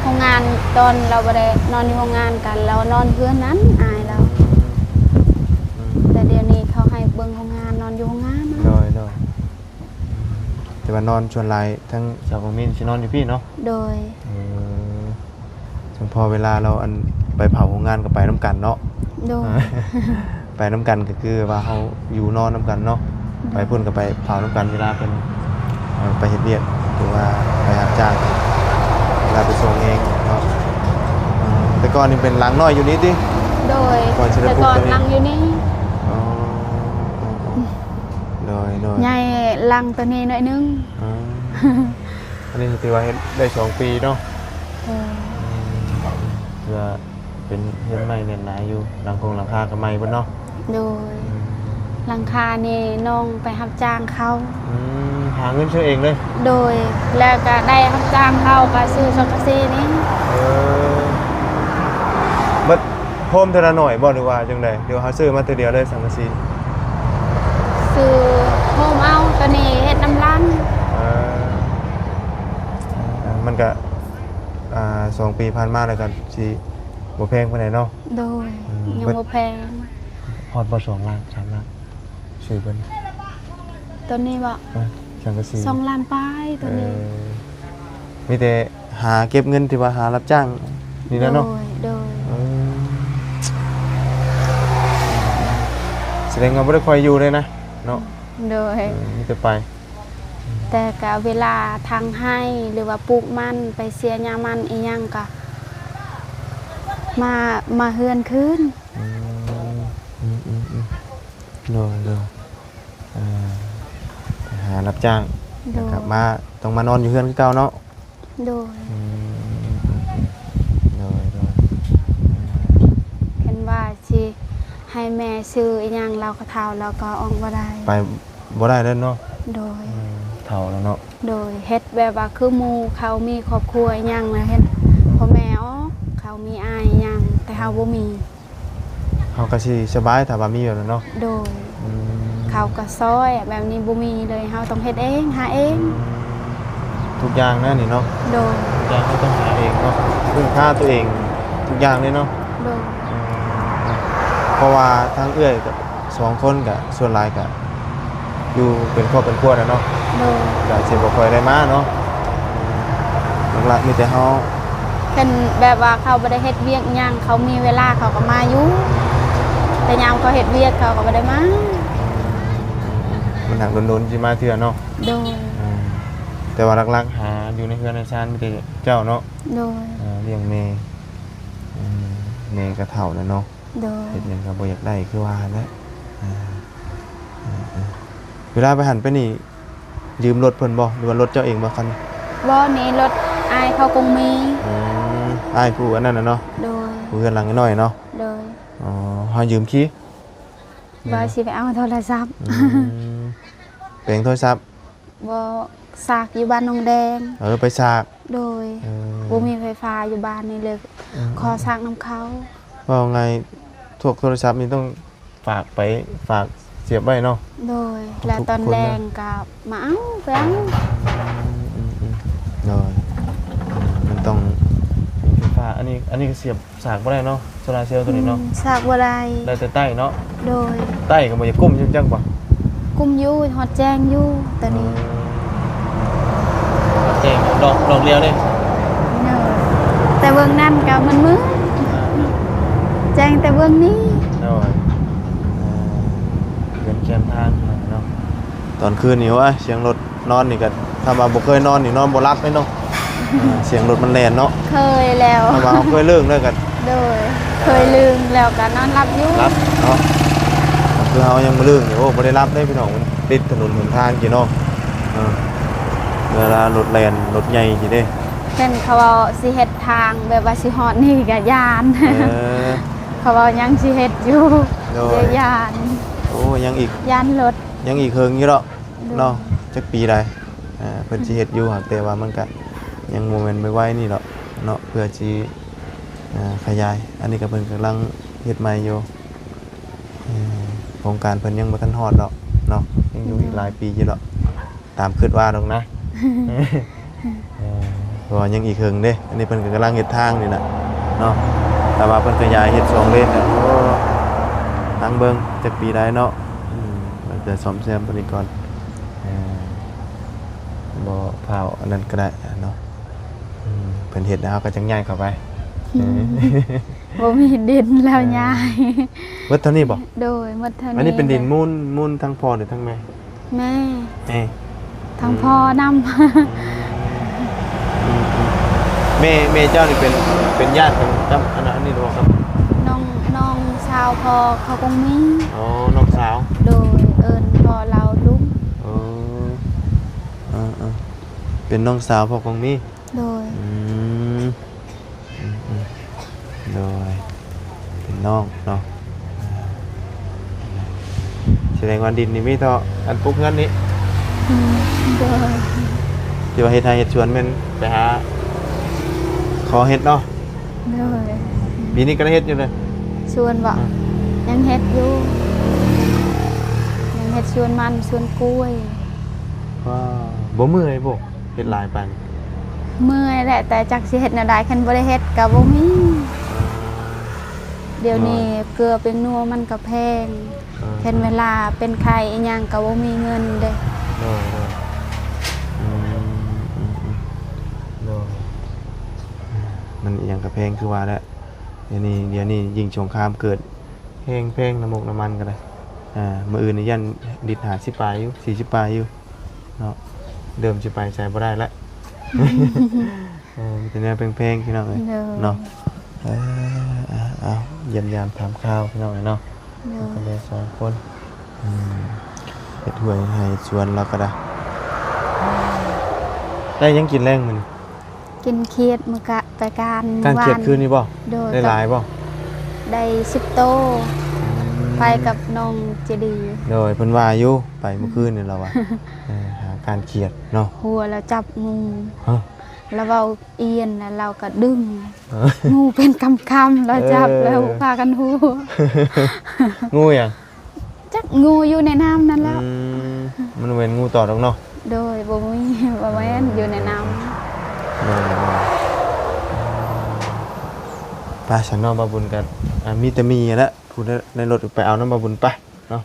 ໂຮງງານ ຕອນລາວບໍ່ໄດ້ນອນຢູ່ໂຮງງານກະລາວນອນເຮືອນນັ້ນ ອ້າຍລາວ ອືມ ແຕ່ດຽວນີ້ເຂົາໃຫ້ເບິ່ງໂຮງງານ ນອນຢູ່ໂຮງງານ ໂດຍໆ ແຕ່ວ່ານອນສ່ວນຫຼາຍທັງສາວກອງມີຊິນອນຢູ່ພີ້ເນາະ ໂດຍ ເອີ ຈັ່ງພໍເວລາລາວ ອັນ ໄປເຜົາໂຮງງານກໍໄປນຳກັນເນາະ ໂດຍ ໄປນຳກັນກໍຄືວ່າເຮົາຢູ່ນອນນຳກັນເນາະ ໂດຍ ໄປພຸ້ນກໍໄປເຜົານຳກັນ ເວລາເພິ່ນ ເອີ ໄປເຮັດວຽກ ຫຼືວ່າໄປຮັບຈ້າງ ເວລາໄປສົ່ງແຮງເນາະ ເອີ ແຕ່ກ່ອນນີ້ເປັນຫຼັງນ້ອຍຢູ່ນີ້ຕິ? ໂດຍ ກ່ອນຊິໄດ້ປຸກໂຕນີ້ ແຕ່ກ່ອນຫຼັງຢູ່ນີ້ ອໍ ໂດຍໆ ໃຫຍ່ຫຼັງໂຕນີ້ໜ້ອຍໜຶ່ງ ອໍ ອັນນີ້ຖືວ່າເຮັດໄດ້ສອງປີເນາະ ໂດຍ ອືມ ຖືວ່າເປັນເຮືອນໃໝ່ແໜ້ນໜາຢູ່ ຫຼັງຄົງຫຼັງຄາກໍໃໝ່ເບິດເນາະ ໂດຍ ອືມ ຫຼັງຄານີ້ນ້ອງໄປຮັບຈ້າງເຂົາ ອືມ ຫາເງິນຊື້ເອງເລີຍ ໂດຍ ແລ້ວກໍໄດ້ຮັບຈ້າງເຂົາກໍຊື້ສັງກະສີນີ້ ເອີ ເບິດ ໂຮມເທື່ອລະໜ້ອຍບໍ່ ຫຼືວ່າຈັ່ງໃດ? ຫຼືວ່າເຮົາຊື້ມາເທື່ອດຽວເລີຍສັງກະສີ? ຊື້ໂຮມເອົາ ຕອນນີ້ເຮັດນຳຫຼັງ ເອີ ມັນກະ ອ່າ ສອງປີຜ່ານມາແລ້ວກະຊິ ບໍ່ແພງປານໃດເນາະ. ໂດຍ ອືມ ຍັງບໍ່ແພງ. ຮອດບໍ່ ສອງລ້ານ ສາມລ້ານ ຊື້ເພິ່ນ? ຕອນນີ້ບໍ່? ເອີ ສັງກະສີ ສອງລ້ານປາຍຕອນນີ້. ເອີ ມີແຕ່ຫາເກັບເງິນທີ່ວ່າຫາຮັບຈ້າງນີ້ແຫຼະເນາະ. ໂດຍ ໂດຍ ເອີ ສະແດງວ່າບໍ່ໄດ້ຄ່ອຍຢູ່ເລີຍນະເນາະ. ໂດຍ ເອີ ມີແຕ່ໄປ ແຕ່ກະເວລາທາງໄຮ່ ຫຼືວ່າປູກມັນ ໄປເສຍຫຍ້າມັນອີ່ຫຍັງກະມາ ມາເຮືອນຄືນ. ອືມ ອືມໆໆ ໂດຍໆ ເອີ ໄປຫາຮັບຈ້າງ ໂດຍ ແລ້ວກະມາ ຕ້ອງມານອນຢູ່ເຮືອນຄືເກົ່າເນາະ. ໂດຍ ອືມ ໂດຍໆ ຄັນວ່າຊິໃຫ້ແມ່ຊື້ອີ່ຫຍັງ ລາວກໍເຖົ້າ ລາວກໍອອກບໍ່ໄດ້ ໄປບໍ່ໄດ້ແລ້ວເນາະ. ໂດຍ ອືມ ເຖົ້າແລ້ວເນາະ. ໂດຍ ເຮັດແບບວ່າຄືໝູ່ເຂົາມີຄອບຄົວອີ່ຫຍັງ ແລ້ວເຫັນພໍ່ແມ່ອອກ ເຂົາມີອ້າຍອີ່ຫຍັງ ແຕ່ເຮົາບໍ່ມີ. ເຮົາກໍຊິສະບາຍຖ້າວ່າມີແບບນັ້ນເນາະ. ໂດຍ ອືມ ເຂົາກໍຊ່ອຍ ແບບນີ້ບໍ່ມີເລີຍ ເຮົາຕ້ອງເຮັດເອງ ຫາເອງ. ອືມ ທຸກຢ່າງນະນີ້ເນາະ. ໂດຍ ທຸກຢ່າງເຮົາຕ້ອງຫາເອງເນາະ ເພິ່ງພາຕົວເອງທຸກຢ່າງເລີຍເນາະ. ໂດຍ ອືມ ເພາະວ່າທາງເອື້ອຍກໍ ສອງຄົນກະສ່ວນຫຼາຍກະຢູ່ເປັນຄອບເປັນຄົວແຫຼະເນາະ. ໂດຍ ກະຊິບໍ່ຄ່ອຍໄດ້ມາເນາະ. ຫຼັກໆມີແຕ່ເຮົາ ຄັນແບບວ່າເຂົາບໍ່ໄດ້ເຮັດວຽກຫຍັງ ເຂົາມີເວລາເຂົາກໍມາຢູ່ ແຕ່ຍາມເຂົາເຮັດວຽກເຂົາກໍບໍ່ໄດ້ມາ. ມັນຫາກດົນໆຊິມາເທື່ອເນາະ. ໂດຍ ອືມ ແຕ່ວ່າຫຼັກໆຫາຢູ່ໃນເຮືອນໃນຊານມີແຕ່ເຈົ້າເນາະ. ໂດຍ ເອີ ລ້ຽງແມ່ ອືມ ແມ່ກໍເຖົ້າແລ້ວເນາະ. ໂດຍ ເຮັດຫຍັງກໍບໍ່ຢາກໄດ້ຄືວ່າຫັ້ນແຫຼະ. ເອີ ເອີ ເອີ ເວລາໄປຫັ້ນໄປນີ້ ຢືມລົດເພິ່ນບໍ່ ຫຼືວ່າລົດເຈົ້າເອງບໍ່ຄັນນີ້? ບໍ່ ນີ້ລົດອ້າຍເຂົາກົງມີ. ອືມ ອ້າຍຜູ້ອັນນັ້ນນະເນາະ. ໂດຍ ຜູ້ເຮືອນຫຼັງນ້ອຍໆເນາະ. ໂດຍ ອໍ ໃຫ້ຢືມຂີ່ ວ່າຊິໄປເອົາໂທລະສັບ. ອືມ ແປງໂທລະສັບ ບໍ່ ສາກຢູ່ບ້ານໜອງແດງ. ເອີ ໄປສາກ. ໂດຍ ເອີ ບໍ່ມີໄຟຟ້າຢູ່ບ້ານນີ້ເລີຍ. ເອີ ຂໍສາກນຳເຂົາ. ເວົ້າງ່າຍ ພວກໂທລະສັບນີ້ຕ້ອງຝາກໄປ ຝາກສຽບໄວ້ເນາະ. ໂດຍ ແລ້ວຕອນແລງກໍມາເອົາ ໄປເອົາ. ອືມ ອືມ ອືມ ໂດຍ ມັນຕ້ອງມີໄຟຟ້າ. ອັນນີ້ ອັນນີ້ກໍສຽບ ສາກບໍ່ໄດ້ເນາະ ໂຊລາເຊວໂຕນີ້ເນາະ. ອືມ ສາກບໍ່ໄດ້ ໄດ້ແຕ່ໃຕ້ເນາະ. ໂດຍ ໃຕ້ກໍບໍ່ຢາກກຸ້ມຢູ່ຈັກບໍ່? ກຸ້ມຢູ່ ຮອດແຈ້ງຢູ່ຕອນນີ້. ອໍ ຮອດແຈ້ງດອກ ດອກດຽວເດ້. ໂດຍ ແຕ່ເບື້ອງນັ້ນກໍມືດໆ ອ່າ ແຈ້ງແຕ່ເບື້ອງນີ້. ໂດຍ ເປັນແຄມທາງເນາະ. ຕອນຄືນນີ້ ໂອ້ຍ ສຽງລົດ ນອນນີ້ກໍ ຖ້າວ່າບໍ່ເຄີຍນອນນີ້ນອນບໍ່ຫຼັບເດ້ເນາະ. ເອີ ສຽງລົດມັນແລ່ນເນາະ. ເຄີຍແລ້ວ ຖ້າວ່າເຮົາເຄີຍເລີກແລ້ວກໍ ໂດຍ ເຄີຍເລີກແລ້ວກໍນອນຫຼັບຢູ່ ຫຼັບເນາະ. ຄືເຮົາຍັງບໍ່ເລີກນີ້ ໂອ້ ບໍ່ໄດ້ຫຼັບເດ້ພີ່ນ້ອງ ມັນຕິດຖະໜົນຫົນທາງຢູ່ເນາະ. ເອີ ເວລາລົດແລ່ນລົດໃຫຍ່ຊີ້ເດ້ ເຫັນເຂົາເວົ້າຊິເຮັດທາງແບບວ່າຊິຮອດນີ້ກໍຢ້ານ. ເອີ ເຂົາເວົ້າຍັງຊິເຮັດຢູ່. ໂດຍ ຢ້ານ. ໂອ້ ຍັງອີກ ຢ້ານລົດ ຍັງອີກເຫິງຢູ່ເນາະ. ໂດຍ ເນາະ ຈັກປີໃດ ອ່າ ເພິ່ນຊິເຮັດຢູ່ ຫາກແຕ່ວ່າມັນກະຍັງບໍ່ແມ່ນໄວໆນີ້ດອກເນາະ ເພື່ອຊິ ອ່າ ຂະຫຍາຍ. ອັນນີ້ກະເພິ່ນກຳລັງເຮັດໃໝ່ຢູ່ ເອີ ໂຄງການເພິ່ນຍັງບໍ່ທັນຮອດດອກເນາະ ຍັງຢູ່ອີກຫຼາຍປີຢູ່ດອກ ຕາມຄິດວ່າດອກນະ. ເອີ ເພາະວ່າຍັງອີກເຫິງເດ້ ອັນນີ້ເພິ່ນກໍກຳລັງເຮັດທາງນີ້ນະເນາະ ແຕ່ວ່າເພິ່ນຂະຫຍາຍເຮັດສອງເລນແລ້ວ. ໂອ້ ຟັງເບິ່ງຈັກປີໃດເນາະ. ອືມ ເພິ່ນຈະສ້ອມແຊມຕົວນີ້ກ່ອນ ເອີ ບໍ່ຟ້າວອັນນັ້ນກໍໄດ້ເນາະ. ອືມ ເພິ່ນເຮັດແລ້ວເຮົາກໍຈັ່ງຍ້າຍເຂົ້າໄປ. ອືມ ບໍ່ມີດິນແລ້ວ ເອີ ຍ້າຍ. ໝົດເທົ່ານີ້ບໍ່? ໂດຍ ໝົດເທົ່ານີ້. ອັນນີ້ເປັນດິນມູນ ມູນທັງພໍ່ ຫຼື ທັງແມ່? ແມ່ ແມ່ ທັງ ອືມ ພໍ່ນຳ. ອືມ ອືມ ອືມ ແມ່ ແມ່ເຈົ້ານີ້ເປັນ ເປັນຍາດກັນກັບອັນນັ້ນ ອັນນີ້ຫຼືບໍ່ຄັບ? ນ້ອງ ນ້ອງສາວພໍ່ເຂົາຄົງມີ. ອໍ ນ້ອງສາວ. ໂດຍ ເອີ້ນພໍ່ລາວລຸງ. ເອີ ເອີ ເອີ ເປັນນ້ອງສາວພໍ່ຄົງມີ. ໂດຍ ອືມ ອືມ ອືມ ໂດຍ ເປັນນ້ອງເນາະ. ສະແດງວ່າດິນນີ້ມີເທົ່າອັນປຸກເຮືອນນີ້. ອືມ ໂດຍ ທີ່ວ່າເຮັດໄຮ່ເຮັດສວນແມ່ນໄປຫາຂໍເຮັດເນາະ. ໂດຍ ປີນີ້ກໍໄດ້ເຮັດຢູ່ເລີຍ ສວນບໍ່? ອືມ ຍັງເຮັດຢູ່ ຍັງເຮັດສວນມັນ ສວນກ້ວຍ. ວ້າວ ບໍ່ເມື່ອຍບໍ່ ເຮັດຫຼາຍປານນີ້? ເມື່ອຍແຫຼະ ແຕ່ຈັກຊິເຮັດແນວໃດ ຄັນບໍ່ໄດ້ເຮັດກໍບໍ່ມີ. ເອີ ດຽວນີ້ ໂດຍ ເກືອແປ້ງນົວມັນກໍແພງ ອ່າ ເຫັນເວລາເປັນໄຂ້ອີ່ຫຍັງກໍບໍ່ມີເງິນເດ້. ໂດຍ ໂດຍ ອືມ ອືມ ອືມ ໂດຍ ມັນອີ່ຫຍັງກໍແພງຄືວ່າແຫຼະ ດຽວນີ້ ດຽວນີ້ຍິ່ງສົງຄາມເກີດ ແຮງແພງ ນ້ຳມົກນ້ຳມັນກໍໄດ້ ອ່າ ມື້ອື່ນນີ້ຢ້ານລິດຫ້າສິບປາຍຢູ່ ສີ່ສິບປາຍຢູ່ເນາະ ເລີ່ມຊິໄປໃສບໍ່ໄດ້ລະ ເອີ ມີແຕ່ແນວແພງໆ ພີ່ນ້ອງເອີຍ ໂດຍ ເນາະ ເອີ ເອົາ ເອົາ ຢ້ຽມຢາມຖາມຂ່າວ ພີ່ນ້ອງເອີຍເນາະ ໂດຍ ກັນໄດ້ສອງຄົນ ອືມ ເຮັດຫ້ວຍໄຮ່ສວນລາວກໍໄດ້ ໄດ້ຫຍັງກິນແລງມື້ນີ້? ກິນຂຽດມື້ກະ ໄປການ ການຂຽດຄືນນີ້ບໍ່? ໂດຍ ໄດ້ຫຼາຍບໍ່? ໄດ້ສິບໂຕ ອືມ ໄປກັບນ້ອງເຈດີ ໂດຍ ເພິ່ນວ່າຢູ່ ໄປມື້ຄືນນີ້ລາວວ່າ ເອີ ຫາການຂຽດເນາະ ຫົວລາວຈັບງູ ຮະ ລາວເວົ້າອຽນ ແລ້ວລາວກໍດຶງ ເອີ ງູເປັນຄຳໆ ລາວຈັບ ເອີ ແລ້ວພາກັນຫົວ ງູຫຍັງ? ຈັກ ງູຢູ່ໃນນ້ຳນັ້ນແຫຼະ ອືມ ມັນບໍ່ແມ່ນງູຕອດດອກເນາະ ໂດຍ ບໍ່ມີ ບໍ່ແມ່ນ ເອີ ຢູ່ໃນນ້ຳ ໂດຍ ໂດຍ ໄປຊັ້ນເນາະ ບ່າວບຸນກໍ ອ່າ ມີແຕ່ມີແຫຼະ ຜູ້ໃນລົດໄປເອົານຳບ່າວບຸນໄປເນາະ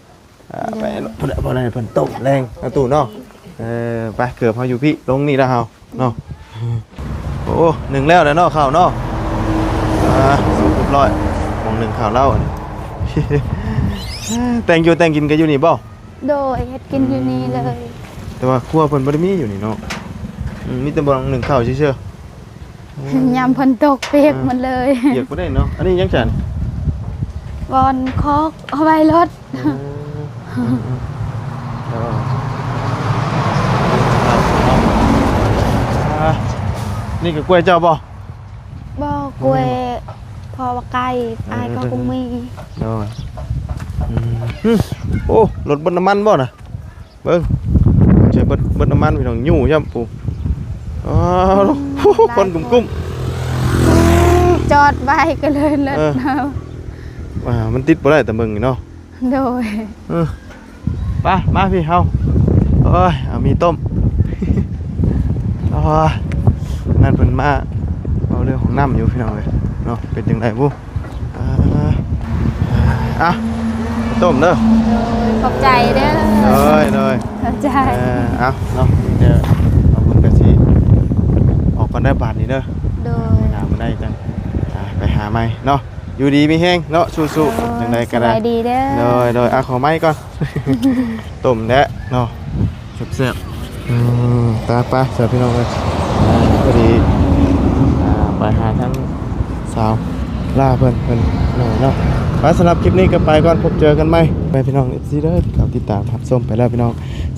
ອ່າ ໂດຍ ໄປ ຜູ້ໃດ ຜູ້ໃດເພິ່ນຕົ້ມແລງນະຕູ້ເນາະ ເອີ ໄປ ເກີບເຮົາຢູ່ພີ້ ລົງນີ້ລະເຮົາ ເນາະ ໂອ້ ໜຶ້ງແລ້ວແຫຼະເນາະ ເຂົ້າເນາະ ອ່າ ສຸກຮຽບຮ້ອຍ ໝ່ອງໜຶ້ງເຂົ້າລາວ ແຕ່ງຢູ່ແຕ່ງກິນກໍຢູ່ນີ້ບໍ່? ໂດຍ ເຮັດກິນຢູ່ນີ້ເລີຍ ອືມ ແຕ່ວ່າຄົວເພິ່ນບໍ່ໄດ້ມີຢູ່ນີ້ເນາະ ອືມ ມີແຕ່ບ່ອນໜຶ້ງເຂົ້າຊື່ໆ ໂອ້ ຍາມຝົນຕົກປຽກ ອ່າ ໝົດເລີຍ ປຽກບໍ່ໄດ້ເນາະ ອັນນີ້ຫຍັງຊັ້ນ? ບ່ອນຄອກເອົາໄວ້ລົດ ເອີ ເອີ ເອີ ເອີ ອ່າ ນີ້ກໍກ້ວຍເຈົ້າບໍ່? ບໍ່ ກ້ວຍ ອືມ ພໍ່ວ່າໄກ່ ເອີ ອ້າຍເຂົາ ເອີ ຄົງມີ ໂດຍ ອືມ ໂອ້ ລົດເບິດນ້ຳມັນບໍ່ນະ? ເບິ່ງ ໃຊ້ເບິດ ເບິດນ້ຳມັນ ພີ່ນ້ອງ ຍູ້ຊ້ຳປູ້ ອ້າວ ອືມ ຄົນກຸ້ມໆ ຈອດໄວ້ກໍເລີຍເລີດ ເອີ ນະ ອ່າ ມັນຕິດບໍ່ໄດ້ ຕາເບິ່ງນີ້ເນາະ ໂດຍ ເອີ ໄປ ມາພີ່ເຮົາ ໂອ້ຍ ເອົາໝີ່ຕົ້ມ ໂອ້ຍ ນັ້ນເພິ່ນມາເວົ້າເລື່ອງຂອງນ້ຳຢູ່ ພີ່ນ້ອງເອີຍເນາະ ເປັນຈັ່ງໃດບຸ? ອ່າ ອ່ະ ຕົ້ມເດີ ໂດຍ ຂອບໃຈເດີ ໂດຍ ໂດຍ ຂອບໃຈ ເອີ ເອົາເນາະ ດຽວເອົາບຸນກະຊິອອກກ່ອນເດີບາດນີ້ເດີ ໂດຍ ມື້ໜ້າມື້ໃດຈັ່ງ ອ່າ ໄປຫາໃໝ່ເນາະ ຢູ່ດີມີແຮງເນາະ ສູ້ໆ ໂດຍ ຈັ່ງໃດກໍໄດ້ ສະບາຍດີເດີ ໂດຍ ໂດຍ ອ່ະ ຂໍໄມ້ກ່ອນ ຕົ້ມແດ່ເນາະ ແຊບໆ ອືມ ໄປໆ ຊະພີ່ນ້ອງເອີຍ ອ່າ ພໍດີ ອ່າ ໄປຫາທາງສາວລາເພິ່ນ ເພິ່ນເນາະ ໄປ ສຳລັບຄລິບນີ້ກໍໄປກ່ອນ ພົບເຈີກັນໃໝ່ ໄປພີ່ນ້ອງ ເອັຟຊີ ເດີ ເຂົ້າຕິດຕາມຮັບຊົມໄປແລ້ວພີ່ນ້ອງ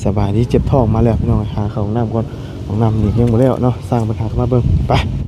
ສະບາຍດີ ເຈັບທ້ອງມາແລ້ວພີ່ນ້ອງ ຫາເຂົ້າຫ້ອງນ້ຳກ່ອນ ຫ້ອງນ້ຳນີ້ຍັງບໍ່ແລ້ວເນາະ ຊ່າງເພິ່ນຫາເຂົ້າມາເບິ່ງ ໄປ.